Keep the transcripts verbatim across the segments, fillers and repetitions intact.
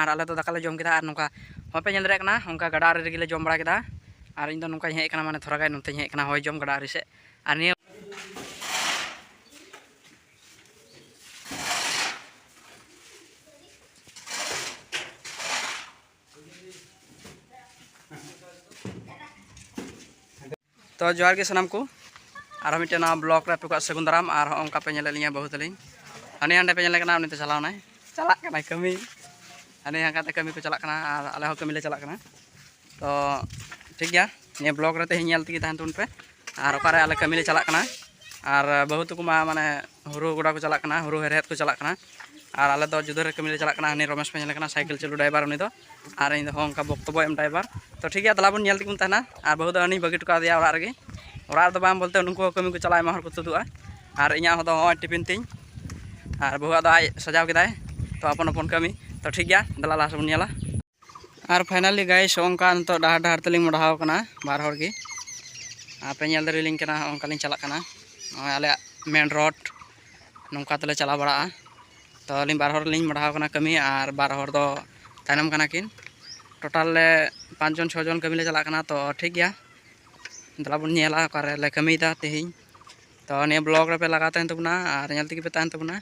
ᱟᱨ ᱟᱞᱮ ᱫᱚ ᱫᱟᱠᱟ ᱞᱮ ᱡᱚᱢ ᱠᱮᱫᱟ᱾ ᱟᱨ ᱱᱚᱝᱠᱟ ᱦᱚᱸ ᱯᱮ ᱧᱮᱞ ᱫᱟᱲᱮᱭᱟᱜ ᱠᱟᱱᱟ, ᱚᱱᱠᱟ ᱜᱟᱰᱟ ᱟᱲᱮ ᱨᱮᱜᱮ ᱞᱮ ᱡᱚᱢ ᱵᱟᱲᱟ ᱠᱮᱫᱟ᱾ ᱟᱨ ᱤᱧ ᱫᱚ ᱱᱚᱝᱠᱟᱧ ᱦᱮᱡ ᱟᱠᱟᱱᱟ, ᱢᱟᱱᱮ ᱛᱷᱚᱲᱟ ᱜᱟᱱ ᱱᱚᱛᱮᱧ ᱦᱮᱡ ᱟᱠᱟᱱᱟ ᱦᱚᱭ ᱡᱚᱢ ᱜᱟᱰᱟ ᱟᱲᱮ ᱥᱮᱫ᱾ ᱟᱨ ᱱᱤᱭᱟᱹ ᱛᱚ ᱡᱚᱦᱟᱨ ᱜᱮ ᱥᱟᱱᱟᱢ ᱠᱚ, ᱟᱨᱦᱚᱸ ᱢᱤᱫᱴᱮᱱ ᱱᱟᱣᱟ ᱵᱞᱚᱜ ᱨᱮ ᱟᱯᱮ ᱠᱚᱣᱟᱜ ᱥᱟᱹᱜᱩᱱ ᱫᱟᱨᱟᱢ᱾ ᱟᱨ ᱦᱚᱸᱜᱼᱚ ᱱᱚᱝᱠᱟ ᱯᱮ ᱧᱮᱞᱮᱫ ᱞᱤᱧᱟ ᱵᱟᱹᱦᱩ ᱛᱟᱹᱞᱤᱧ, ᱦᱟᱱᱮ ᱦᱟᱸᱰᱮ ᱯᱮ ᱧᱮᱞᱮ ᱠᱟᱱᱟ, ᱩᱱᱤ ᱫᱚ ᱪᱟᱞᱟᱣ ᱱᱟᱭ, ᱪᱟᱞᱟᱜ ᱠᱟᱱᱟᱭ ᱠᱟᱹᱢᱤ, ᱦᱟᱱᱮ ᱦᱟᱸᱰᱮ ᱠᱟᱹᱢᱤ ᱠᱚ ᱪᱟᱞᱟᱜ ᱠᱟᱱᱟ ᱟᱨ ᱟᱞᱮ ᱦᱚᱸ ᱠᱟᱹᱢᱤ ᱞᱮ ᱪᱟᱞᱟᱜ ᱠᱟᱱᱟ᱾ ᱛᱚ ᱴᱷᱤᱠ ᱜᱮᱭᱟ, ᱱᱤᱭᱟᱹ ᱵᱞᱚᱜ ᱨᱮ ᱛᱮᱦᱮᱧ ᱧᱮᱞ ᱛᱮᱜᱮ ᱛᱟᱦᱮᱱ ᱛᱟᱵᱚᱱ ᱯᱮ᱾ ᱟᱨ ᱚᱠᱟᱨᱮ ᱟᱞᱮ ᱠᱟᱹᱢᱤ ᱞᱮ ᱪᱟᱞᱟᱜ ᱠᱟᱱᱟ, ᱟᱨ ᱵᱟᱹᱦᱩ ᱛᱟᱠᱚ ᱢᱟ ᱢᱟᱱᱮ ᱦᱩᱲᱩ ᱜᱚᱰᱟ ᱠᱚ ᱪᱟᱞᱟᱜ ᱠᱟᱱᱟ, ᱦᱩᱲᱩ ᱦᱮᱲᱦᱮᱫ ᱠᱚ ᱪᱟᱞᱟᱜ ᱠᱟᱱᱟ᱾ ᱟᱨ ᱟᱞᱮ ᱫᱚ ᱡᱩᱫᱟᱹ ᱨᱮ ᱠᱟᱹᱢᱤ ᱞᱮ ᱪᱟᱞᱟᱜ ᱠᱟᱱᱟ᱾ ᱦᱟᱹᱱᱤ ᱨᱚᱢᱮᱥ ᱯᱮ ᱧᱮᱞᱮ ᱠᱟᱱᱟ, ᱥᱟᱭᱠᱮᱞ ᱪᱟᱹᱞᱩ ᱰᱨᱟᱭᱵᱷᱟᱨ ᱩᱱᱤ ᱫᱚ, ᱟᱨ ᱤᱧ ᱫᱚ ᱦᱚᱸ ᱚᱱᱠᱟ ᱵᱚᱠᱛᱚᱵᱚ ᱮᱢ ᱰᱨᱟᱭᱵᱷᱟᱨ᱾ ᱛᱚ ᱴᱷᱤᱠ ᱜᱮᱭᱟ, ᱫᱮᱞᱟ ᱵᱚᱱ ᱧᱮᱞ ᱛᱮᱜᱮ ᱵᱚᱱ ᱛᱟᱦᱮᱱᱟ᱾ ᱟᱨ ᱵᱟᱹᱦᱩ ᱫᱚ ᱟᱹᱱᱤᱧ ᱵᱟᱹᱜᱤ ᱦᱚᱴᱚ ᱠᱟᱫᱮᱭᱟ ᱚᱲᱟᱜ ᱨᱮᱜᱮ, ᱚᱲᱟᱜ ᱨᱮᱫᱚ ᱵᱟᱝ ᱵᱚᱞᱛᱮ ᱩᱱᱠᱩ ᱦᱚᱸ ᱠᱟᱹᱢᱤ ᱠᱚ ᱪᱟᱞᱟᱜᱼᱟ, ᱟᱭᱢᱟ ᱦᱚᱲ ᱠᱚ ᱛᱩᱫᱩᱜᱼᱟ᱾ ᱟᱨ ᱤᱧᱟᱹᱜ ᱦᱚᱸ ᱫᱚ ᱦᱚᱸᱜᱼᱚᱭ ᱴᱤᱯᱷᱤᱱ ᱛᱤᱧ, ᱟᱨ ᱵᱟᱹᱦᱩᱣᱟᱜ ᱫᱚ ᱟᱡ ᱥᱟᱡᱟᱣ ᱠᱮᱫᱟᱭ᱾ ᱛᱚ ᱟᱯᱚᱱ ᱟᱯᱚᱱ ᱠᱟᱹᱢᱤ᱾ ᱛᱚ ᱴᱷᱤᱠ ᱜᱮᱭᱟ, ᱫᱮᱞᱟ ᱞᱟᱦᱟ ᱥᱮᱫ ᱵᱚᱱ ᱧᱮᱞᱟ᱾ ᱟᱨ finally guys, ᱚᱱᱠᱟ ᱱᱤᱛᱚᱜ ᱰᱟᱦᱟᱨ ᱰᱟᱦᱟᱨ ᱛᱮᱞᱤᱧ ᱢᱚᱰᱦᱟᱣ ᱠᱟᱱᱟ ᱵᱟᱨ ᱦᱚᱲ ᱜᱮ᱾ ᱟᱯᱮ ᱧᱮᱞ ᱫᱟᱲᱮᱭᱟᱞᱤᱧ ᱠᱟᱱᱟ, ᱚᱱᱠᱟ ᱞᱤᱧ ᱪᱟᱞᱟᱜ ᱠᱟᱱᱟ᱾ ᱱᱚᱜᱼᱚᱭ ᱟᱞᱮᱭᱟᱜ ᱢᱮᱱ ᱨᱳᱰ ᱱᱚᱝᱠᱟ ᱛᱮᱞᱮ ᱪᱟᱞᱟᱣ ᱵᱟᱲᱟᱜᱼᱟ᱾ ᱛᱚ ᱟᱹᱞᱤᱧ ᱵᱟᱨ ᱦᱚᱲ ᱞᱤᱧ ᱢᱚᱰᱦᱟᱣ ᱠᱟᱱᱟ ᱠᱟᱹᱢᱤ, ᱟᱨ ᱵᱟᱨ ᱦᱚᱲ ᱫᱚ ᱛᱟᱭᱱᱚᱢ ᱠᱟᱱᱟ ᱠᱤᱱ᱾ ᱴᱳᱴᱟᱞ ᱞᱮ ᱯᱟᱸᱪ ᱡᱚᱱ ᱪᱷᱚ ᱡᱚᱱ ᱠᱟᱹᱢᱤ ᱞᱮ ᱪᱟᱞᱟᱜ ᱠᱟᱱᱟ᱾ ᱛᱚ ᱴᱷᱤᱠ ᱜᱮᱭᱟ, ᱫᱮᱞᱟ ᱵᱚᱱ ᱧᱮᱞᱟ ᱚᱠᱟᱨᱮ ᱞᱮ ᱠᱟᱹᱢᱤᱭᱮᱫᱟ ᱛᱮᱦᱮᱧ᱾ ᱛᱚ ᱱᱤᱭᱟᱹ ᱵᱞᱚᱜ ᱨᱮᱯᱮ ᱞᱟᱜᱟᱣ ᱛᱟᱦᱮᱱ ᱛᱟᱵᱚᱱᱟ ᱟᱨ ᱧᱮᱞ ᱛᱮᱜᱮ ᱯᱮ ᱛᱟᱦᱮᱱ ᱛᱟᱵᱚᱱᱟ᱾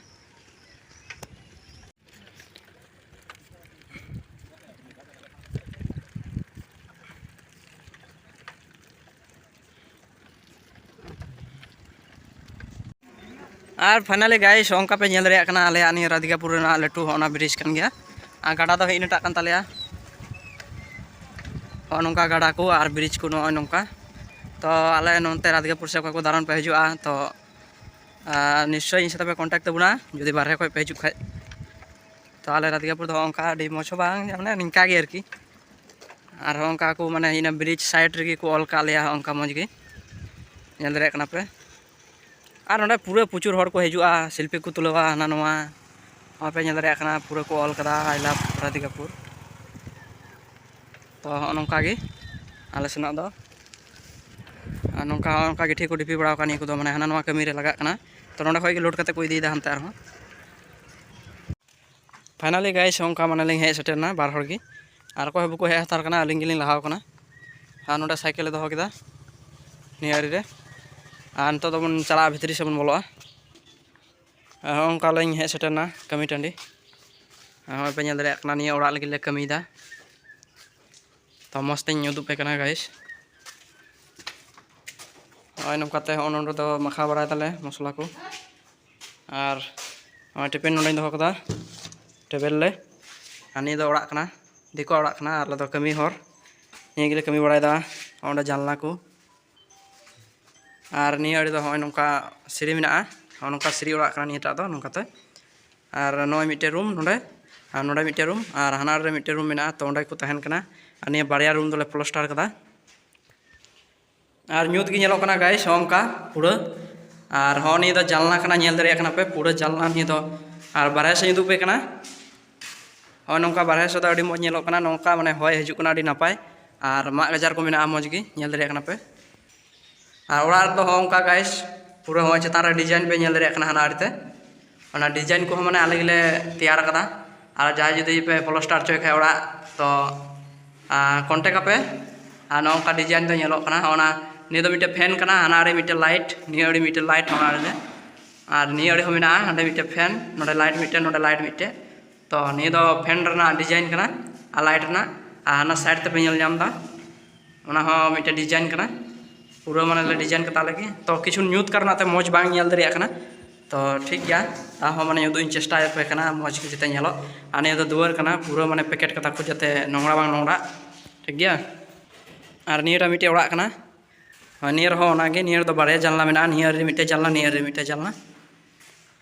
ᱟᱨ finally guys, ᱚᱱᱠᱟ ᱯᱮ ᱧᱮᱞ ᱫᱟᱲᱮᱭᱟᱜ ᱠᱟᱱᱟ, ᱟᱞᱮᱭᱟᱜ ᱱᱤᱭᱟᱹ ᱨᱟᱫᱷᱤᱠᱟᱯᱩᱨ ᱨᱮᱱᱟᱜ ᱞᱟᱹᱴᱩ ᱦᱚᱸ ᱚᱱᱟ ᱵᱨᱤᱡᱽ ᱠᱟᱱ ᱜᱮᱭᱟ᱾ ᱟᱨ ᱜᱟᱰᱟ ᱫᱚ ᱦᱮᱡ ᱮᱱᱟ ᱴᱟᱜ ᱠᱟᱱ ᱛᱟᱞᱮᱭᱟ᱾ ᱦᱚᱸᱜᱼᱚ ᱱᱚᱝᱠᱟ ᱜᱟᱰᱟ ᱠᱚ ᱟᱨ ᱵᱨᱤᱡᱽ ᱠᱚ ᱱᱚᱜᱼᱚᱭ ᱱᱚᱝᱠᱟ᱾ ᱛᱚ ᱟᱞᱮ ᱱᱚᱱᱛᱮ ᱨᱟᱫᱷᱤᱠᱟᱯᱩᱨ ᱥᱮᱫ ᱚᱠᱚᱭ ᱠᱚ ᱫᱟᱬᱟᱱ ᱯᱮ ᱦᱤᱡᱩᱜᱼᱟ, ᱛᱚ ᱟᱨ ᱱᱤᱥᱪᱳᱭ ᱤᱧ ᱥᱟᱛᱮ ᱯᱮ contact ᱛᱟᱵᱚᱱᱟ ᱡᱩᱫᱤ ᱵᱟᱨᱦᱮ ᱠᱷᱚᱱ ᱯᱮ ᱦᱤᱡᱩᱜ ᱠᱷᱟᱡ᱾ ᱛᱚ ᱟᱞᱮ ᱨᱟᱫᱷᱤᱠᱟᱯᱩᱨ ᱫᱚ ᱚᱱᱠᱟ ᱟᱹᱰᱤ ᱢᱚᱡᱽ ᱦᱚᱸ ᱵᱟᱝ, ᱢᱟᱱᱮ ᱱᱤᱝᱠᱟ ᱜᱮ ᱟᱨᱠᱤ᱾ ᱟᱨ ᱦᱚᱸ ᱚᱱᱠᱟ ᱠᱚ ᱢᱟᱱᱮ ᱤᱱᱟᱹ ᱵᱨᱤᱡᱽ ᱥᱟᱭᱤᱰ ᱨᱮᱜᱮ ᱠᱚ ᱚᱞ ᱠᱟᱜ ᱞᱮᱭᱟ, ᱚᱱᱠᱟ ᱢᱚᱡᱽ ᱜᱮ ᱧᱮᱞ ᱫᱟᱲᱮᱭᱟᱜ ᱠᱟᱱᱟ ᱯᱮ᱾ ᱟᱨ ᱱᱚᱸᱰᱮ ᱯᱩᱨᱟᱹ ᱯᱨᱚᱪᱩᱨ ᱦᱚᱲ ᱠᱚ ᱦᱤᱡᱩᱜᱼᱟ, selfie ᱠᱚ ᱛᱩᱞᱟᱹᱣᱟ ᱦᱟᱱᱟ ᱱᱚᱣᱟ᱾ ᱱᱚᱣᱟ ᱯᱮ ᱧᱮᱞ ᱫᱟᱲᱮᱭᱟᱜ ᱠᱟᱱᱟ, ᱯᱩᱨᱟᱹ ᱠᱚ ᱚᱞ ᱠᱟᱫᱟ "I love ᱨᱟᱫᱷᱤᱠᱟᱯᱩᱨ"᱾ ᱛᱚ ᱦᱚᱸᱜᱼᱚ ᱱᱚᱝᱠᱟ ᱜᱮ ᱟᱞᱮ ᱥᱮᱱᱟᱜ ᱫᱚ᱾ ᱟᱨ ᱱᱚᱝᱠᱟ ᱦᱚᱸ ᱚᱱᱠᱟ ᱜᱤᱴᱷᱤ ᱠᱚ ᱰᱷᱤᱯᱤ ᱵᱟᱲᱟᱣ ᱠᱟᱜᱼᱟ, ᱱᱤᱭᱟᱹ ᱠᱚᱫᱚ ᱢᱟᱱᱮ ᱦᱟᱱᱟ ᱱᱚᱣᱟ ᱠᱟᱹᱢᱤ ᱨᱮ ᱞᱟᱜᱟᱜ ᱠᱟᱱᱟ᱾ ᱛᱚ ᱱᱚᱸᱰᱮ ᱠᱷᱚᱡ ᱜᱮ load ᱠᱟᱛᱮ ᱠᱚ ᱤᱫᱤᱭᱮᱫᱟ ᱦᱟᱱᱛᱮ ᱟᱨᱦᱚᱸ᱾ Finally guys, ᱚᱱᱠᱟ ᱢᱟᱱᱮ ᱞᱤᱧ ᱦᱮᱡ ᱥᱮᱴᱮᱨ ᱮᱱᱟ ᱵᱟᱨ ᱦᱚᱲ ᱜᱮ, ᱟᱨ ᱚᱠᱚᱭ ᱦᱚᱸ ᱵᱟᱠᱚ ᱦᱮᱡ ᱦᱟᱛᱟᱲ ᱠᱟᱱᱟ, ᱟᱹᱞᱤᱧ ᱜᱮᱞᱤᱧ ᱞᱟᱦᱟᱣ ᱠᱟᱱᱟ᱾ ᱟᱨ ᱱᱚᱰᱮ ᱥᱟᱭᱠᱮᱞ ᱞᱮ ᱫᱚᱦᱚ ᱠᱮᱫᱟ ᱱᱤᱭᱟᱹ ᱟᱲᱮ ᱨᱮ, ᱟᱨ ᱱᱤᱛᱚᱜ ᱫᱚᱵᱚᱱ ᱪᱟᱞᱟᱜᱼᱟ, ᱵᱷᱤᱛᱨᱤ ᱥᱮᱫ ᱵᱚᱱ ᱵᱚᱞᱚᱜᱼᱟ᱾ ᱟᱨ ᱦᱚᱸᱜᱼᱚ ᱱᱚᱝᱠᱟ ᱞᱤᱧ ᱦᱮᱡ ᱥᱮᱴᱮᱨ ᱮᱱᱟ ᱠᱟᱹᱢᱤ ᱴᱟᱺᱰᱤ᱾ ᱟᱨ ᱦᱚᱸᱜᱼᱚᱭ ᱯᱮ ᱧᱮᱞ ᱫᱟᱲᱮᱭᱟᱜ ᱠᱟᱱᱟ, ᱱᱤᱭᱟᱹ ᱚᱲᱟᱜ ᱞᱟᱹᱜᱤᱫ ᱞᱮ ᱠᱟᱹᱢᱤᱭᱮᱫᱟ᱾ ᱛᱚ ᱢᱚᱡᱽ ᱛᱮᱧ ᱩᱫᱩᱜ ᱯᱮ ᱠᱟᱱᱟ guys᱾ ᱱᱚᱜᱼᱚᱭ ᱱᱚᱝᱠᱟᱛᱮ ᱦᱚᱸᱜᱼᱚ ᱱᱚᱸᱰᱮ ᱫᱚ ᱢᱟᱠᱷᱟᱣ ᱵᱟᱲᱟᱭ ᱫᱟᱞᱮ ᱢᱚᱥᱞᱟ ᱠᱚ᱾ ᱟᱨ ᱱᱚᱜᱼᱚᱭ ᱴᱤᱯᱷᱤᱱ ᱱᱚᱸᱰᱮᱧ ᱫᱚᱦᱚ ᱠᱟᱫᱟ ᱴᱮᱵᱤᱞ ᱨᱮ᱾ ᱟᱨ ᱱᱤᱭᱟᱹ ᱫᱚ ᱚᱲᱟᱜ ᱠᱟᱱᱟ, ᱫᱤᱠᱩᱣᱟᱜ ᱚᱲᱟᱜ ᱠᱟᱱᱟ᱾ ᱟᱨ ᱟᱞᱮ ᱫᱚ ᱠᱟᱹᱢᱤ ᱦᱚᱲ ᱱᱤᱭᱟᱹ ᱜᱮᱞᱮ ᱠᱟᱹᱢᱤ ᱵᱟᱲᱟᱭᱮᱫᱟ᱾ ᱚᱸᱰᱮ ᱡᱟᱱᱞᱟ ᱠᱚ᱾ ᱟᱨ ᱱᱤᱭᱟᱹ ᱟᱲᱮ ᱫᱚ ᱦᱚᱸᱜᱼᱚᱭ ᱱᱚᱝᱠᱟ ᱥᱤᱲᱤ ᱢᱮᱱᱟᱜᱼᱟ, ᱦᱚᱸᱜᱼᱚ ᱱᱚᱝᱠᱟ ᱥᱤᱲᱤ ᱚᱲᱟᱜ ᱠᱟᱱᱟ ᱱᱤᱭᱟᱹᱴᱟᱜ ᱫᱚ ᱱᱚᱝᱠᱟᱛᱮ᱾ ᱟᱨ ᱱᱚᱜᱼᱚᱭ ᱢᱤᱫᱴᱮᱱ ᱨᱩᱢ ᱱᱚᱸᱰᱮ, ᱟᱨ ᱱᱚᱸᱰᱮ ᱢᱤᱫᱴᱮᱱ ᱨᱩᱢ, ᱟᱨ ᱦᱟᱱᱟ ᱨᱮ ᱢᱤᱫᱴᱮᱱ ᱨᱩᱢ ᱢᱮᱱᱟᱜᱼᱟ, ᱛᱚ ᱚᱸᱰᱮ ᱠᱚ ᱛᱟᱦᱮᱱ ᱠᱟᱱᱟ᱾ ᱟᱨ ᱱᱤᱭᱟᱹ ᱵᱟᱨᱭᱟ ᱨᱩᱢ ᱫᱚᱞᱮ ᱯᱞᱟᱥᱴᱟᱨ ᱠᱟᱫᱟ᱾ ᱟᱨ ᱧᱩᱛ ᱜᱮ ᱧᱮᱞᱚᱜ ᱠᱟᱱᱟ guys, ᱦᱚᱸᱜᱼᱚ ᱱᱚᱝᱠᱟ ᱯᱩᱨᱟᱹ᱾ ᱟᱨ ᱦᱚᱸ ᱱᱤᱭᱟᱹ ᱫᱚ ᱡᱟᱱᱞᱟ ᱠᱟᱱᱟ, ᱧᱮᱞ ᱫᱟᱲᱮᱭᱟᱜ ᱠᱟᱱᱟ ᱯᱮ ᱯᱩᱨᱟᱹ ᱡᱟᱱᱞᱟ ᱱᱤᱭᱟᱹ ᱫᱚ᱾ ᱟᱨ ᱵᱟᱨᱦᱮ ᱥᱮᱫ ᱩᱫᱩᱜ ᱯᱮ ᱠᱟᱱᱟ, ᱦᱚᱸᱜᱼᱚ ᱱᱚᱝᱠᱟ ᱵᱟᱨᱦᱮ ᱥᱮᱫ ᱫᱚ ᱟᱹᱰᱤ ᱢᱚᱡᱽ ᱧᱮᱞᱚᱜ ᱠᱟᱱᱟ, ᱱᱚᱝᱠᱟ ᱢᱟᱱᱮ ᱦᱚᱭ ᱦᱤᱡᱩᱜ ᱠᱟᱱᱟ ᱟᱹᱰᱤ ᱱᱟᱯᱟᱭ᱾ ᱟᱨ ᱢᱟᱜ ᱜᱟᱡᱟᱲ ᱠᱚ ᱢᱮᱱᱟᱜᱼᱟ ᱢᱚᱡᱽ ᱜᱮ, ᱧᱮᱞ ᱫᱟᱲᱮᱭᱟᱜ ᱠᱟᱱᱟ ᱯᱮ᱾ ᱟᱨ ᱚᱲᱟᱜ ᱨᱮᱫᱚ ᱦᱚᱸᱜᱼᱚ ᱱᱚᱝᱠᱟ guys, ᱯᱩᱨᱟᱹ ᱦᱚᱸᱜᱼᱚᱭ ᱪᱮᱛᱟᱱ ᱨᱮ ᱰᱤᱡᱟᱭᱤᱱ ᱯᱮ ᱧᱮᱞ ᱫᱟᱲᱮᱭᱟᱜ ᱠᱟᱱᱟ ᱦᱟᱱᱟ ᱟᱲᱮᱛᱮ᱾ ᱚᱱᱟ ᱰᱤᱡᱟᱭᱤᱱ ᱠᱚᱦᱚᱸ ᱢᱟᱱᱮ ᱟᱞᱮ ᱜᱮᱞᱮ ᱛᱮᱭᱟᱨ ᱠᱟᱫᱟ᱾ ᱟᱨ ᱡᱟᱦᱟᱸᱭ ᱡᱩᱫᱤ ᱯᱮ ᱯᱞᱟᱥᱴᱟᱨ ᱦᱚᱪᱚᱭ ᱠᱷᱟᱡ ᱚᱲᱟᱜ, ᱛᱚ ᱠᱚᱱᱴᱮᱠ ᱟᱯᱮ᱾ ᱟᱨ ᱱᱚᱜᱼᱚ ᱱᱚᱝᱠᱟ ᱰᱤᱡᱟᱭᱤᱱ ᱫᱚ ᱧᱮᱞᱚᱜ ᱠᱟᱱᱟ᱾ ᱚᱱᱟ ᱱᱤᱭᱟᱹ ᱫᱚ ᱢᱤᱫᱴᱮᱱ ᱯᱷᱮᱱ ᱠᱟᱱᱟ, ᱦᱟᱱᱟ ᱟᱲᱮ ᱢᱤᱫᱴᱮᱱ ᱞᱟᱭᱤᱴ, ᱱᱤᱭᱟᱹ ᱟᱲᱮ ᱢᱤᱫᱴᱮᱱ ᱞᱟᱭᱤᱴ, ᱚᱱᱟ ᱟᱲᱮ ᱨᱮ᱾ ᱟᱨ ᱱᱤᱭᱟᱹ ᱟᱲᱮ ᱦᱚᱸ ᱢᱮᱱᱟᱜᱼᱟ, ᱦᱟᱸᱰᱮ ᱢᱤᱫᱴᱮᱱ ᱯᱷᱮᱱ, ᱱᱚᱰᱮ ᱞᱟᱭᱤᱴ ᱢᱤᱫᱴᱮᱱ᱾ ᱛᱚ ᱱᱤᱭᱟᱹ ᱫᱚ ᱯᱷᱮᱱ ᱨᱮᱱᱟᱜ ᱰᱤᱡᱟᱭᱤᱱ ᱠᱟᱱᱟ ᱟᱨ ᱞᱟᱭᱤᱴ ᱨᱮᱱᱟᱜ᱾ ᱟᱨ ᱦᱟᱱᱟ ᱥᱟᱭᱤᱰ ᱛᱮᱯᱮ ᱧᱮᱞ ᱧᱟᱢ ᱮᱫᱟ, ᱚᱱᱟ ᱦᱚᱸ ᱢᱤᱫᱴᱮᱱ ᱰᱤᱡᱟᱭᱤᱱ ᱠᱟᱱᱟ᱾ ᱯᱩᱨᱟᱹ ᱢᱟᱱᱮ ᱞᱮ ᱰᱤᱡᱟᱭᱤᱱ ᱠᱟᱛᱟ ᱞᱟᱹᱜᱤᱫ᱾ ᱛᱚ ᱠᱤᱪᱷᱩ ᱧᱩᱛ ᱠᱟᱨᱚᱱᱟᱜ ᱛᱮ ᱢᱚᱡᱽ ᱵᱟᱝ ᱧᱮᱞ ᱫᱟᱲᱮᱭᱟᱜ ᱠᱟᱱᱟ᱾ ᱛᱚ ᱴᱷᱤᱠ ᱜᱮᱭᱟ, ᱛᱟᱦᱚᱸ ᱢᱟᱱᱮ ᱩᱫᱩᱜ ᱤᱧ ᱪᱮᱥᱴᱟᱭ ᱯᱮ ᱠᱟᱱᱟ ᱢᱚᱡᱽ ᱜᱮ ᱡᱟᱛᱮ ᱧᱮᱞᱚᱜ᱾ ᱟᱨ ᱱᱤᱭᱟᱹ ᱫᱚ ᱫᱩᱣᱟᱹᱨ ᱠᱟᱱᱟ, ᱯᱩᱨᱟᱹ ᱢᱟᱱᱮ ᱯᱮᱠᱮᱴ ᱠᱟᱛᱟ ᱠᱚ ᱡᱟᱛᱮ ᱱᱚᱝᱨᱟ ᱵᱟᱝ ᱱᱚᱝᱨᱟᱜ, ᱴᱷᱤᱠ ᱜᱮᱭᱟ᱾ ᱟᱨ ᱱᱤᱭᱟᱹᱴᱟᱜ ᱢᱤᱫᱴᱮᱡ ᱚᱲᱟᱜ ᱠᱟᱱᱟ᱾ ᱦᱳᱭ, ᱱᱤᱭᱟᱹ ᱨᱮᱦᱚᱸ ᱚᱱᱟᱜᱮ, ᱱᱤᱭᱟᱹ ᱨᱮᱫᱚ ᱵᱟᱨᱭᱟ ᱡᱟᱱᱞᱟ ᱢᱮᱱᱟᱜᱼᱟ, ᱱᱤᱭᱟᱹ ᱨᱮ ᱢᱤᱫᱴᱮᱡ ᱡᱟᱱᱞᱟ, ᱱᱤᱭᱟᱹ ᱨᱮ ᱢᱤᱫᱴᱮᱡ ᱡᱟᱱᱞᱟ᱾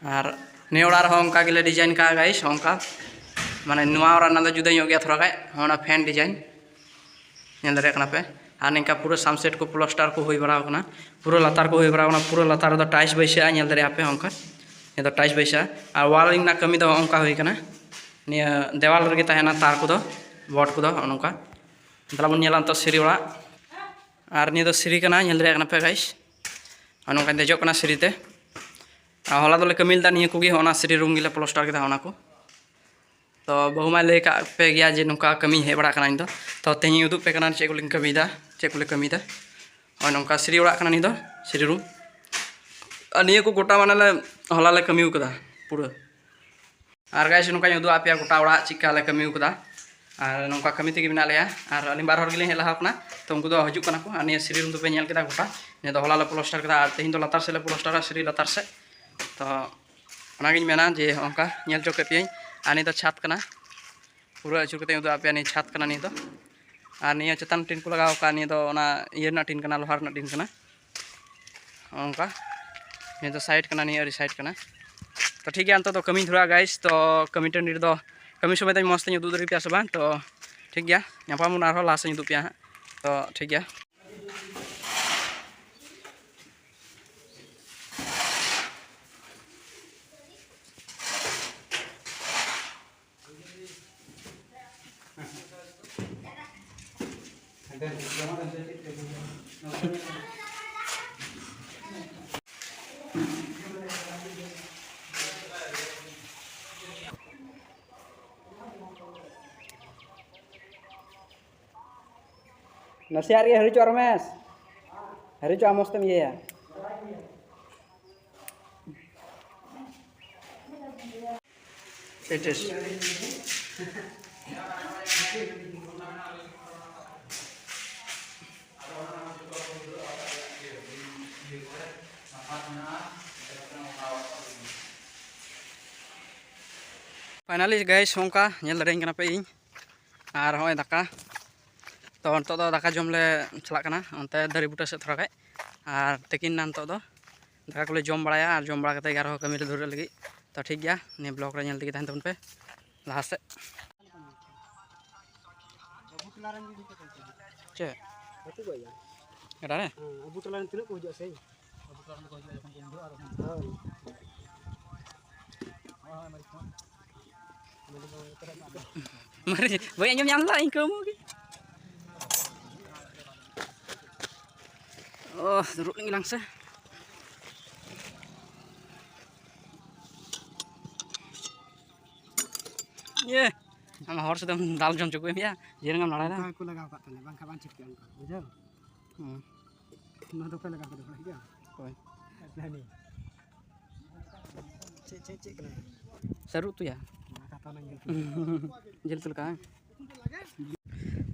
ᱟᱨ ᱱᱤᱭᱟᱹ ᱚᱲᱟᱜ ᱨᱮᱦᱚᱸ ᱚᱱᱠᱟ ᱜᱮᱞᱮ ᱰᱤᱡᱟᱭᱤᱱ ᱠᱟᱜᱼᱟ guys, ᱚᱱᱠᱟ ᱢᱟᱱᱮ ᱱᱚᱣᱟ ᱚᱲᱟᱜ ᱨᱮᱱᱟᱜ ᱫᱚ ᱡᱩᱫᱟᱹ ᱧᱚᱜ ᱜᱮᱭᱟ ᱛᱷᱚᱲᱟ ᱜᱟᱡ, ᱚᱱᱟ ᱯᱷᱮᱱ ᱰᱤᱡᱟᱭᱤᱱ ᱧᱮᱞ ᱫᱟᱲᱮᱭᱟᱜ ᱠᱟᱱᱟ ᱯᱮ᱾ ᱟᱨ ᱱᱤᱝᱠᱟ ᱯᱩᱨᱟᱹ ᱥᱟᱱᱥᱮᱴ ᱠᱚ ᱯᱞᱟᱥᱴᱟᱨ ᱠᱚ ᱦᱩᱭ ᱵᱟᱲᱟᱣ ᱠᱟᱱᱟ, ᱯᱩᱨᱟᱹ ᱞᱟᱛᱟᱨ ᱠᱚ ᱦᱩᱭ ᱵᱟᱲᱟᱣ ᱠᱟᱱᱟ, ᱯᱩᱨᱟᱹ ᱞᱟᱛᱟᱨ ᱨᱮᱫᱚ ᱴᱟᱭᱤᱞᱥ ᱵᱟᱹᱭᱥᱟᱹᱜᱼᱟ, ᱧᱮᱞ ᱫᱟᱲᱮᱭᱟᱜᱼᱟ ᱯᱮ ᱚᱱᱠᱟ᱾ ᱱᱤᱭᱟᱹ ᱫᱚ ᱴᱟᱭᱤᱞᱥ ᱵᱟᱹᱭᱥᱟᱹᱜᱼᱟ᱾ ᱟᱨ ᱣᱟᱞ ᱨᱮᱱᱟᱜ ᱠᱟᱹᱢᱤ ᱫᱚ ᱚᱱᱠᱟ ᱦᱩᱭ ᱠᱟᱱᱟ, ᱱᱤᱭᱟᱹ ᱫᱮᱣᱟᱞ ᱨᱮᱜᱮ ᱛᱟᱦᱮᱱᱟ ᱛᱟᱨ ᱠᱚᱫᱚ, ᱵᱳᱨᱰ ᱠᱚᱫᱚ ᱱᱚᱜᱼᱚ ᱱᱚᱝᱠᱟ᱾ ᱫᱮᱞᱟ ᱵᱚᱱ ᱧᱮᱞᱟ ᱱᱤᱛᱚᱜ ᱥᱤᱲᱤ ᱚᱲᱟᱜ᱾ ᱟᱨ ᱱᱤᱭᱟᱹ ᱫᱚ ᱥᱤᱲᱤ ᱠᱟᱱᱟ, ᱧᱮᱞ ᱫᱟᱲᱮᱭᱟᱜ ᱠᱟᱱᱟ ᱯᱮ guys, ᱟᱨ ᱱᱚᱝᱠᱟᱧ ᱫᱮᱡᱚᱜ ᱠᱟᱱᱟ ᱥᱤᱲᱤ ᱛᱮ᱾ ᱟᱨ ᱦᱚᱞᱟ ᱫᱚᱞᱮ ᱠᱟᱹᱢᱤ ᱞᱮᱫᱟ ᱱᱤᱭᱟᱹ ᱠᱚᱜᱮ, ᱚᱱᱟ ᱥᱤᱲᱤ ᱨᱩᱢ ᱜᱮᱞᱮ ᱯᱞᱟᱥᱴᱟᱨ ᱠᱮᱫᱟ ᱚᱱᱟ ᱠᱚ᱾ ᱛᱚ ᱵᱟᱹᱦᱩ ᱢᱟᱭ ᱞᱟᱹᱭ ᱠᱟᱜ ᱯᱮ ᱜᱮᱭᱟ ᱡᱮ ᱱᱚᱝᱠᱟ ᱠᱟᱹᱢᱤ ᱦᱮᱡ ᱵᱟᱲᱟᱜ ᱠᱟᱱᱟ ᱤᱧ ᱫᱚ᱾ ᱛᱚ ᱛᱮᱦᱮᱧ ᱩᱫᱩᱜ ᱯᱮ ᱠᱟᱱᱟ ᱪᱮᱫ ᱠᱚᱞᱤᱧ ᱠᱟᱹᱢᱤᱭᱮᱫᱟ, ᱪᱮᱫ ᱠᱚᱞᱮ ᱠᱟᱹᱢᱤᱭᱮᱫᱟ᱾ ᱱᱚᱜᱼᱚᱭ ᱱᱚᱝᱠᱟ ᱥᱤᱨᱤ ᱚᱲᱟᱜ ᱠᱟᱱᱟ ᱱᱤᱭᱟᱹ ᱫᱚ, ᱥᱤᱨᱤ ᱨᱩᱢ᱾ ᱟᱨ ᱱᱤᱭᱟᱹ ᱠᱚ ᱜᱚᱴᱟ ᱢᱟᱱᱮ ᱞᱮ ᱦᱚᱞᱟ ᱞᱮ ᱠᱟᱹᱢᱤ ᱠᱟᱫᱟ ᱯᱩᱨᱟᱹ᱾ ᱟᱨ ᱜᱟᱭᱥ, ᱱᱚᱝᱠᱟᱧ ᱩᱫᱩᱜ ᱟᱯᱮᱭᱟ ᱜᱚᱴᱟ ᱚᱲᱟᱜ ᱪᱮᱫᱠᱟ ᱞᱮ ᱠᱟᱹᱢᱤ ᱠᱟᱫᱟ᱾ ᱟᱨ ᱱᱚᱝᱠᱟ ᱠᱟᱹᱢᱤ ᱛᱮᱜᱮ ᱢᱮᱱᱟᱜ ᱞᱮᱭᱟ᱾ ᱟᱨ ᱟᱹᱞᱤᱧ ᱵᱟᱨ ᱦᱚᱲ ᱜᱮᱞᱤᱧ ᱦᱮᱡ ᱞᱟᱦᱟ ᱠᱟᱱᱟ, ᱛᱚ ᱩᱱᱠᱩ ᱫᱚ ᱦᱤᱡᱩᱜ ᱠᱟᱱᱟ ᱠᱚ᱾ ᱟᱨ ᱱᱤᱭᱟᱹ ᱥᱤᱨᱤ ᱨᱩᱢ ᱫᱚᱯᱮ ᱧᱮᱞ ᱠᱮᱫᱟ ᱜᱚᱴᱟ, ᱱᱤᱭᱟᱹ ᱫᱚ ᱦᱚᱞᱟ ᱞᱮ ᱯᱞᱟᱥᱴᱟᱨ ᱠᱮᱫᱟ᱾ ᱟᱨ ᱛᱮᱦᱮᱧ ᱫᱚ ᱞᱟᱛᱟᱨ ᱥᱮᱫ ᱞᱮ ᱯᱞᱟᱥᱴᱟᱨᱟ, ᱥᱤᱨᱤ ᱞᱟᱛᱟᱨ ᱥᱮᱫ᱾ ᱛᱚ ᱚᱱᱟᱜᱤᱧ ᱢᱮᱱᱟ ᱡᱮ ᱦᱚᱸᱜᱼᱚ ᱱᱚᱝᱠᱟ ᱧᱮᱞ ᱦᱚᱪᱚ ᱠᱮᱫ ᱯᱮᱭᱟᱹᱧ᱾ ᱟᱨ ᱱᱤᱭᱟᱹ ᱫᱚ ᱪᱷᱟᱫᱽ ᱠᱟᱱᱟ, ᱯᱩᱨᱟᱹ ᱟᱹᱪᱩᱨ ᱠᱟᱛᱮᱧ ᱩᱫᱩᱜ ᱟᱯᱮᱭᱟ᱾ ᱱᱤᱭᱟᱹ ᱪᱷᱟᱫᱽ ᱠᱟᱱᱟ ᱱᱤᱭᱟᱹ ᱫᱚ᱾ ᱟᱨ ᱱᱤᱭᱟᱹ ᱪᱮᱛᱟᱱ ᱴᱤᱱ ᱠᱚ ᱞᱟᱜᱟᱣ ᱠᱟᱜᱼᱟ, ᱱᱤᱭᱟᱹ ᱫᱚ ᱚᱱᱟ ᱤᱭᱟᱹ ᱨᱮᱱᱟᱜ ᱴᱤᱱ ᱠᱟᱱᱟ, ᱞᱳᱦᱟ ᱨᱮᱱᱟᱜ ᱴᱤᱱ ᱠᱟᱱᱟ᱾ ᱱᱚᱝᱠᱟ ᱱᱤᱭᱟᱹ ᱫᱚ ᱥᱟᱭᱤᱰ ᱠᱟᱱᱟ, ᱱᱤᱭᱟᱹ ᱟᱹᱰᱤ ᱥᱟᱭᱤᱰ ᱠᱟᱱᱟ᱾ ᱛᱚ ᱴᱷᱤᱠ ᱜᱮᱭᱟ, ᱱᱤᱛᱚᱜ ᱫᱚ ᱠᱟᱹᱢᱤᱧ ᱫᱷᱩᱨᱟᱹᱜᱼᱟ ᱜᱟᱭᱥ᱾ ᱛᱚ ᱠᱟᱹᱢᱤ ᱴᱟᱺᱰᱤ ᱨᱮᱫᱚ ᱠᱟᱹᱢᱤ ᱥᱚᱢᱚᱭ ᱫᱚᱧ ᱢᱚᱡᱽ ᱛᱮᱧ ᱩᱫᱩᱜ ᱫᱟᱲᱮ ᱯᱮᱭᱟ ᱥᱮ ᱵᱟᱝ? ᱛᱚ ᱴᱷᱤᱠ ᱜᱮᱭᱟ, ᱧᱟᱯᱟᱢ ᱵᱚᱱ ᱟᱨᱦᱚᱸ ᱞᱟᱦᱟ ᱥᱮᱫ ᱤᱧ ᱩᱫᱩᱜ ᱯᱮᱭᱟ ᱦᱟᱸᱜ᱾ ᱛᱚ ᱴᱷᱤᱠ ᱜᱮᱭᱟ᱾ ᱱᱟᱥᱮᱭᱟᱜ ᱨᱮᱜᱮ ᱦᱟᱹᱨᱩᱪᱚᱜᱼᱟ ᱨᱚᱢᱮᱥ, ᱦᱟᱹᱨᱩᱪᱚᱜᱼᱟ, ᱢᱚᱡᱽ ᱛᱮᱢ ᱤᱭᱟᱹᱭᱟ᱾ ᱥᱮᱴᱮᱥ᱾ Finally guys, ᱚᱱᱠᱟ ᱧᱮᱞ ᱫᱟᱲᱮᱭᱟᱹᱧ ᱠᱟᱱᱟ ᱯᱮ ᱤᱧ᱾ ᱟᱨ ᱦᱚᱸᱜᱼᱚᱭ ᱫᱟᱠᱟ, ᱛᱚ ᱱᱤᱛᱚᱜ ᱫᱚ ᱫᱟᱠᱟ ᱡᱚᱢ ᱞᱮ ᱪᱟᱞᱟᱜ ᱠᱟᱱᱟ ᱚᱱᱛᱮ ᱫᱟᱨᱮ ᱵᱩᱴᱟᱹ ᱥᱮᱫ ᱛᱷᱚᱲᱟ ᱜᱟᱱ᱾ ᱟᱨ ᱛᱤᱠᱤᱱ ᱱᱟ ᱱᱤᱛᱚᱜ ᱫᱚ ᱫᱟᱠᱟ ᱠᱚᱞᱮ ᱡᱚᱢ ᱵᱟᱲᱟᱭᱟ, ᱟᱨ ᱡᱚᱢ ᱵᱟᱲᱟ ᱠᱟᱛᱮ ᱜᱮ ᱟᱨᱦᱚᱸ ᱠᱟᱹᱢᱤ ᱞᱮ ᱫᱷᱩᱨᱟᱹᱜ ᱞᱟᱹᱜᱤᱫ᱾ ᱛᱚ ᱴᱷᱤᱠ ᱜᱮᱭᱟ, ᱱᱤᱭᱟᱹ vlog ᱨᱮ ᱧᱮᱞ ᱛᱮᱜᱮ ᱛᱟᱦᱮᱱ ᱛᱟᱵᱚᱱ ᱯᱮ ᱞᱟᱦᱟ ᱥᱮᱫ᱾ ᱪᱮᱫ? ᱜᱟᱰᱟ ᱨᱮ? ᱦᱮᱸ, ᱟᱵᱚ ᱴᱚᱞᱟ ᱨᱮᱱ ᱛᱤᱱᱟᱹᱜ ᱠᱚ ᱦᱤᱡᱩᱜᱼᱟ ᱥᱮ? ᱦᱳᱭ᱾ ᱢᱟᱨᱮ ᱵᱟᱹᱧ ᱟᱸᱡᱚᱢ ᱧᱟᱢ ᱞᱮᱫᱟ ᱤᱧ ᱠᱟᱹᱣᱢᱟᱹᱣ ᱜᱮ᱾ ᱚ, ᱫᱩᱲᱩᱵ ᱞᱮᱱ ᱜᱮᱞᱟᱝ ᱥᱮ᱾ ᱟᱢ ᱦᱚᱲ ᱥᱟᱛᱮᱢ ᱫᱟᱞ ᱡᱚᱢ ᱦᱚᱪᱚ ᱠᱚᱣᱟ ᱭᱟ, ᱡᱮ ᱨᱮᱸᱜᱮᱡ ᱮᱢ ᱞᱟᱲᱟᱭᱮᱫᱟ᱾ ᱚᱱᱠᱟ ᱜᱮᱠᱚ ᱞᱟᱜᱟᱣ ᱠᱟᱜ ᱛᱟᱞᱮ, ᱵᱟᱝᱠᱷᱟᱱ ᱵᱟᱝ ᱪᱤᱠᱟᱹᱜᱼᱟ ᱚᱱᱠᱟ, ᱵᱩᱡᱷᱟᱹᱣ? ᱦᱩᱸ᱾ ᱱᱚᱣᱟ ᱫᱚ ᱚᱠᱚᱭ ᱞᱟᱜᱟᱣ ᱠᱟᱫᱟ, ᱵᱟᱲᱟᱭ ᱜᱮᱭᱟ? ᱚᱠᱚᱭ? ᱦᱟᱹᱱᱤ᱾ ᱪᱮᱫ, ᱪᱮᱫ, ᱪᱮᱫ ᱠᱟᱱᱟ? ᱥᱟᱹᱨᱩ ᱩᱛᱩᱭᱟ᱾ ᱚᱱᱟ ᱠᱟᱛᱷᱟ ᱚᱱᱟ ᱜᱮ᱾ ᱡᱤᱞ ᱩᱛᱩ ᱞᱮᱠᱟ, ᱦᱮᱸ?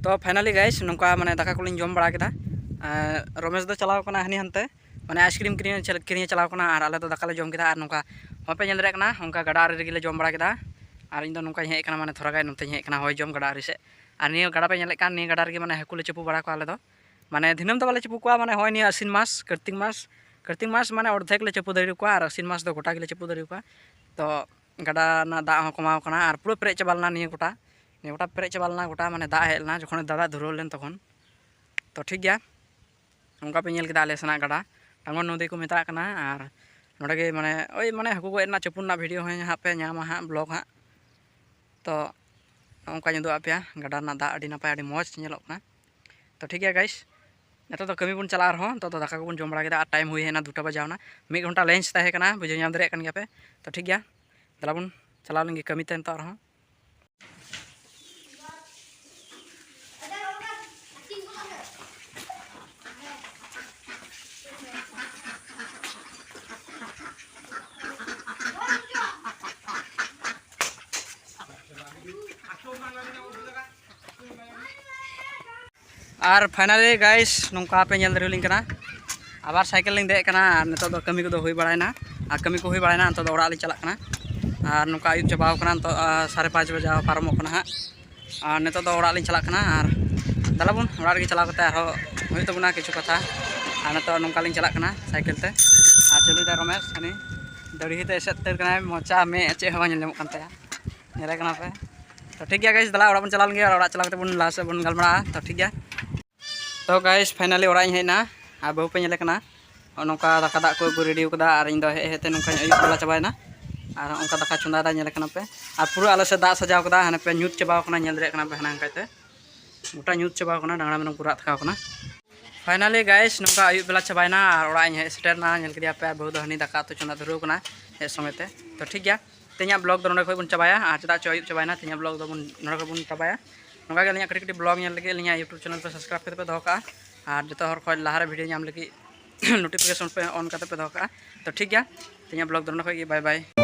ᱛᱚ finally guys, ᱱᱚᱝᱠᱟ ᱢᱟᱱᱮ ᱫᱟᱠᱟ ᱠᱚᱞᱤᱧ ᱡᱚᱢ ᱵᱟᱲᱟ ᱠᱮᱫᱟ᱾ ᱟᱨ ᱨᱚᱢᱮᱥ ᱫᱚ ᱪᱟᱞᱟᱣ ᱠᱟᱱᱟ ᱦᱟᱹᱱᱤ ᱦᱟᱱᱛᱮ, ᱢᱟᱱᱮ ice cream ᱠᱤᱨᱤᱧ, ᱠᱤᱨᱤᱧᱮ ᱪᱟᱞᱟᱣ ᱠᱟᱱᱟ, ᱟᱨ ᱟᱞᱮ ᱫᱚ ᱫᱟᱠᱟ ᱞᱮ ᱡᱚᱢ ᱠᱮᱫᱟ᱾ ᱟᱨ ᱱᱚᱝᱠᱟ ᱦᱚᱸᱜᱼᱚᱭ ᱯᱮ ᱧᱮᱞ ᱫᱟᱲᱮᱭᱟᱜ ᱠᱟᱱᱟ, ᱚᱱᱠᱟ ᱜᱟᱰᱟ ᱟᱲᱮ ᱨᱮᱜᱮ ᱞᱮ ᱡᱚᱢ ᱵᱟᱲᱟ ᱠᱮᱫᱟ᱾ ᱟᱨ ᱤᱧ ᱫᱚ ᱱᱚᱝᱠᱟᱧ ᱦᱮᱡ ᱟᱠᱟᱱᱟ, ᱢᱟᱱᱮ ᱛᱷᱚᱲᱟ ᱜᱟᱱ ᱱᱚᱛᱮᱧ ᱦᱮᱡ ᱟᱠᱟᱱᱟ ᱦᱚᱭ ᱡᱚᱢ ᱜᱟᱰᱟ ᱟᱲᱮ ᱥᱮᱫ᱾ ᱟᱨ ᱱᱤᱭᱟᱹ ᱜᱟᱰᱟ ᱯᱮ ᱧᱮᱞᱮᱫ ᱠᱟᱱ, ᱱᱤᱭᱟᱹ ᱜᱟᱰᱟ ᱨᱮᱜᱮ ᱢᱟᱱᱮ ᱦᱟᱹᱠᱩ ᱞᱮ ᱪᱟᱯᱚ ᱵᱟᱲᱟ ᱠᱚᱣᱟ ᱟᱞᱮ ᱫᱚ᱾ ᱢᱟᱱᱮ ᱫᱤᱱᱟᱹᱢ ᱫᱚ ᱵᱟᱞᱮ ᱪᱟᱯᱚ ᱠᱚᱣᱟ, ᱢᱟᱱᱮ ᱦᱚᱸᱜᱼᱚᱭ ᱱᱤᱭᱟᱹ ᱟᱹᱥᱤᱱ ᱢᱟᱥ, ᱠᱟᱹᱨᱛᱤᱠ ᱢᱟᱥ, ᱠᱟᱹᱨᱛᱤᱠ ᱢᱟᱥ ᱢᱟᱱᱮ ᱚᱨᱫᱷᱮᱠ ᱞᱮ ᱪᱟᱯᱚ ᱫᱟᱲᱮ ᱠᱚᱣᱟ, ᱟᱨ ᱟᱹᱥᱤᱱ ᱢᱟᱥ ᱫᱚ ᱜᱚᱴᱟ ᱜᱮᱞᱮ ᱪᱟᱯᱚ ᱫᱟᱲᱮ ᱠᱚᱣᱟ᱾ ᱛᱚ ᱜᱟᱰᱟ ᱨᱮᱱᱟᱜ ᱫᱟᱜ ᱦᱚᱸ ᱠᱚᱢᱟᱣ ᱠᱟᱱᱟ, ᱟᱨ ᱯᱩᱨᱟᱹ ᱯᱮᱨᱮᱡ ᱪᱟᱵᱟ ᱞᱮᱱᱟ ᱱᱤᱭᱟᱹ ᱜᱚᱴᱟ, ᱱᱤᱭᱟᱹ ᱜᱚᱴᱟ ᱯᱮᱨᱮᱡ ᱪᱟᱵᱟ ᱞᱮᱱᱟ ᱜᱚᱴᱟ, ᱢᱟᱱᱮ ᱫᱟᱜ ᱦᱮᱡ ᱞᱮᱱᱟ ᱡᱚᱠᱷᱚᱱ ᱫᱟᱫᱟ ᱫᱷᱩᱨᱟᱹᱣ ᱞᱮᱱ ᱛᱚᱠᱷᱚᱱ᱾ ᱛᱚ ᱴᱷᱤᱠ ᱜᱮᱭᱟ, ᱚᱱᱠᱟ ᱯᱮ ᱧᱮᱞ ᱠᱮᱫᱟ ᱟᱞᱮ ᱥᱮᱱᱟᱜ ᱜᱟᱰᱟ, ᱴᱟᱸᱜᱚᱱ ᱱᱚᱫᱤ ᱠᱚ ᱢᱮᱛᱟᱜ ᱠᱟᱱᱟ᱾ ᱟᱨ ᱱᱚᱰᱮ ᱜᱮ ᱢᱟᱱᱮ ᱳᱭ ᱢᱟᱱᱮ ᱦᱟᱹᱠᱩ ᱜᱚᱡ ᱨᱮᱱᱟᱜ ᱪᱟᱯᱚ ᱨᱮᱱᱟᱜ video ᱦᱚᱸ ᱦᱟᱸᱜ ᱯᱮ ᱧᱟᱢᱟ ᱦᱟᱸᱜ, vlog ᱦᱟᱸᱜ᱾ ᱛᱚ ᱱᱚᱜᱼᱚ ᱱᱚᱝᱠᱟᱧ ᱩᱫᱩᱜ ᱟᱯᱮᱭᱟ, ᱜᱟᱰᱟ ᱨᱮᱱᱟᱜ ᱫᱟᱜ ᱟᱹᱰᱤ ᱱᱟᱯᱟᱭ, ᱟᱹᱰᱤ ᱢᱚᱡᱽ ᱧᱮᱞᱚᱜ ᱠᱟᱱᱟ᱾ ᱛᱚ ᱴᱷᱤᱠ ᱜᱮᱭᱟ guys, ᱱᱤᱛᱚᱜ ᱫᱚ ᱠᱟᱹᱢᱤ ᱵᱚᱱ ᱪᱟᱞᱟᱜᱼᱟ ᱟᱨᱦᱚᱸ᱾ ᱱᱤᱛᱚᱜ ᱫᱚ ᱫᱟᱠᱟ ᱠᱚᱵᱚᱱ ᱡᱚᱢ ᱵᱟᱲᱟ ᱠᱮᱫᱟ, ᱟᱨ time ᱦᱩᱭ ᱦᱮᱡ ᱮᱱᱟ ᱫᱩᱴᱟ ᱵᱟᱡᱟᱣ ᱮᱱᱟ᱾ ᱢᱤᱫ ᱜᱷᱚᱱᱴᱟ lunch ᱛᱟᱦᱮᱸ ᱠᱟᱱᱟ, ᱵᱩᱡᱷᱟᱹᱣ ᱧᱟᱢ ᱫᱟᱲᱮᱭᱟᱜ ᱠᱟᱱ ᱜᱮᱭᱟ ᱯᱮ᱾ ᱛᱚ ᱴᱷᱤᱠ ᱜᱮᱭᱟ, ᱫᱮᱞᱟ ᱵᱚᱱ ᱪᱟᱞᱟᱣ ᱞᱮᱱ ᱜᱮ ᱠᱟᱹᱢᱤ ᱛᱮ ᱱᱤᱛᱚᱜ ᱟᱨᱦᱚᱸ᱾ ᱟᱨ finally guys, ᱱᱚᱝᱠᱟ ᱯᱮ ᱧᱮᱞ ᱫᱟᱲᱮᱭᱟᱞᱤᱧ ᱠᱟᱱᱟ, ᱟᱵᱟᱨ cycle ᱞᱤᱧ ᱫᱮᱡ ᱠᱟᱱᱟ᱾ ᱟᱨ ᱱᱤᱛᱚᱜ ᱫᱚ ᱠᱟᱹᱢᱤ ᱠᱚᱫᱚ ᱦᱩᱭ ᱵᱟᱲᱟᱭᱮᱱᱟ, ᱟᱨ ᱠᱟᱹᱢᱤ ᱠᱚ ᱦᱩᱭ ᱵᱟᱲᱟᱭᱮᱱᱟ, ᱱᱤᱛᱚᱜ ᱫᱚ ᱚᱲᱟᱜ ᱞᱤᱧ ᱪᱟᱞᱟᱜ ᱠᱟᱱᱟ᱾ ᱟᱨ ᱱᱚᱝᱠᱟ ᱟᱹᱭᱩᱵ ᱪᱟᱵᱟᱣ ᱠᱟᱱᱟ, ᱱᱤᱛᱚᱜ, ᱟᱨ ᱥᱟᱲᱮ ᱯᱟᱸᱪ ᱵᱟᱡᱟᱣ ᱯᱟᱨᱚᱢᱚᱜ ᱠᱟᱱᱟ ᱦᱟᱸᱜ᱾ ᱟᱨ ᱱᱤᱛᱚᱜ ᱫᱚ ᱚᱲᱟᱜ ᱞᱤᱧ ᱪᱟᱞᱟᱜ ᱠᱟᱱᱟ, ᱟᱨ ᱫᱮᱞᱟ ᱵᱚᱱ ᱚᱲᱟᱜ ᱨᱮᱜᱮ ᱪᱟᱞᱟᱣ ᱠᱟᱛᱮ ᱟᱨᱦᱚᱸ ᱦᱩᱭᱩᱜ ᱛᱟᱵᱚᱱᱟ ᱠᱤᱪᱷᱩ ᱠᱟᱛᱷᱟ᱾ ᱟᱨ ᱱᱤᱛᱚᱜ ᱱᱚᱝᱠᱟ ᱞᱤᱧ ᱪᱟᱞᱟᱜ ᱠᱟᱱᱟ cycle ᱛᱮ, ᱟᱨ ᱪᱟᱹᱞᱩᱭᱮᱫᱟᱭ ᱨᱚᱢᱮᱥ, ᱦᱟᱹᱱᱤ ᱫᱟᱲᱦᱤ ᱛᱮ ᱮᱥᱮᱫ ᱩᱛᱟᱹᱨ ᱠᱟᱱᱟᱭ, ᱢᱚᱪᱟ ᱢᱮᱫ ᱪᱮᱫ ᱦᱚᱸ ᱵᱟᱝ ᱧᱮᱞ ᱧᱟᱢᱚᱜ ᱠᱟᱱ ᱛᱟᱭᱟ, ᱧᱮᱞᱮ ᱠᱟᱱᱟ ᱯᱮ᱾ ᱛᱚ ᱴᱷᱤᱠ ᱜᱮᱭᱟ guys, ᱫᱮᱞᱟ ᱚᱲᱟᱜ ᱵᱚᱱ ᱪᱟᱞᱟᱣ ᱞᱮᱱ ᱜᱮ, ᱟᱨ ᱚᱲᱟᱜ ᱪᱟᱞᱟᱣ ᱠᱟᱛᱮ ᱵᱚᱱ ᱞᱟᱦᱟ ᱥᱮᱫ ᱵᱚᱱ ᱜᱟᱞᱢᱟᱨᱟᱜᱼᱟ᱾ ᱛᱚ ᱴᱷᱤᱠ ᱜᱮᱭᱟ᱾ ᱛᱚ guys, finally ᱚᱲᱟᱜ ᱤᱧ ᱦᱮᱡ ᱮᱱᱟ, ᱟᱨ ᱵᱟᱹᱦᱩ ᱯᱮ ᱧᱮᱞᱮ ᱠᱟᱱᱟ, ᱱᱚᱜᱼᱚ ᱱᱚᱝᱠᱟ ᱫᱟᱠᱟ ᱫᱟᱜ ᱠᱚ ᱟᱹᱜᱩ ready ᱠᱟᱫᱟ, ᱟᱨ ᱤᱧ ᱫᱚ ᱦᱮᱡ ᱦᱮᱡ ᱛᱮ ᱱᱚᱝᱠᱟᱧ ᱟᱹᱭᱩᱵ ᱵᱮᱞᱟ ᱪᱟᱵᱟᱭᱮᱱᱟ᱾ ᱟᱨ ᱱᱚᱜᱼᱚ ᱱᱚᱝᱠᱟ ᱫᱟᱠᱟ ᱪᱚᱸᱫᱟᱭᱮᱫᱟ, ᱧᱮᱞᱮ ᱠᱟᱱᱟ ᱯᱮ᱾ ᱟᱨ ᱯᱩᱨᱟᱹ ᱟᱞᱮ ᱥᱮᱫ ᱫᱟᱜ ᱥᱟᱡᱟᱣ ᱠᱟᱫᱟ, ᱦᱟᱱᱮ ᱯᱮ ᱧᱩᱛ ᱪᱟᱵᱟᱣ ᱠᱟᱱᱟ, ᱧᱮᱞ ᱫᱟᱲᱮᱭᱟᱜ ᱠᱟᱱᱟ ᱯᱮ ᱦᱟᱱᱟ ᱱᱟᱝᱠᱟᱭ ᱛᱮ ᱜᱚᱴᱟ ᱧᱩᱛ ᱪᱟᱵᱟᱣ ᱠᱟᱱᱟ, ᱰᱟᱝᱨᱟ ᱢᱮᱨᱚᱢ ᱠᱚ ᱨᱟᱜ ᱛᱷᱟᱠᱟᱣ ᱠᱟᱱᱟ᱾ Finally guys, ᱱᱚᱝᱠᱟ ᱟᱹᱭᱩᱵ ᱵᱮᱞᱟ ᱪᱟᱵᱟᱭᱮᱱᱟ, ᱟᱨ ᱚᱲᱟᱜ ᱤᱧ ᱦᱮᱡ ᱥᱮᱴᱮᱨᱱᱟ᱾ ᱧᱮᱞ ᱠᱮᱫᱮᱭᱟ ᱯᱮ, ᱵᱟᱹᱦᱩ ᱫᱚ ᱦᱟᱹᱱᱤ ᱫᱟᱠᱟ ᱩᱛᱩ ᱪᱚᱸᱫᱟ ᱫᱷᱩᱨᱟᱹᱣ ᱠᱟᱱᱟ ᱦᱮᱡ ᱥᱚᱸᱜᱮ ᱛᱮ᱾ ᱛᱚ ᱴᱷᱤᱠ ᱜᱮᱭᱟ, ᱛᱮᱦᱮᱧᱟᱜ vlog ᱫᱚ ᱱᱚᱰᱮ ᱠᱷᱚᱱ ᱵᱚᱱ ᱪᱟᱵᱟᱭᱟ᱾ ᱟᱨ ᱪᱮᱫᱟᱜ ᱪᱚ ᱟᱹᱭᱩᱵ ᱪᱟᱵᱟᱭᱮᱱᱟ, ᱛᱮᱦᱮᱧᱟᱜ vlog ᱫᱚᱵᱚᱱ ᱱᱚᱰᱮ ᱠᱷᱚᱱ ᱵᱚᱱ ᱪᱟᱵᱟᱭᱟ᱾ ᱱᱚᱝᱠᱟ ᱜᱮ ᱟᱹᱞᱤᱧᱟᱜ ᱠᱟᱹᱴᱤᱡ ᱠᱟᱹᱴᱤᱡ vlog ᱧᱮᱞ ᱞᱟᱹᱜᱤᱫ ᱟᱹᱞᱤᱧᱟᱜ YouTube channel ᱯᱮ subscribe ᱠᱟᱛᱮ ᱯᱮ ᱫᱚᱦᱚ ᱠᱟᱜᱼᱟ᱾ ᱟᱨ ᱡᱚᱛᱚ ᱦᱚᱲ ᱠᱷᱚᱱ ᱞᱟᱦᱟᱨᱮ video ᱧᱟᱢ ᱞᱟᱹᱜᱤᱫ notification ᱯᱮ on ᱠᱟᱛᱮ ᱯᱮ ᱫᱚᱦᱚ ᱠᱟᱜᱼᱟ᱾ ᱛᱚ ᱴᱷᱤᱠ ᱜᱮᱭᱟ, ᱛᱮᱦᱮᱧᱟᱜ vlog ᱫᱚ ᱱᱚᱰᱮ ᱠᱷᱚᱱ ᱜᱮ, bye bye᱾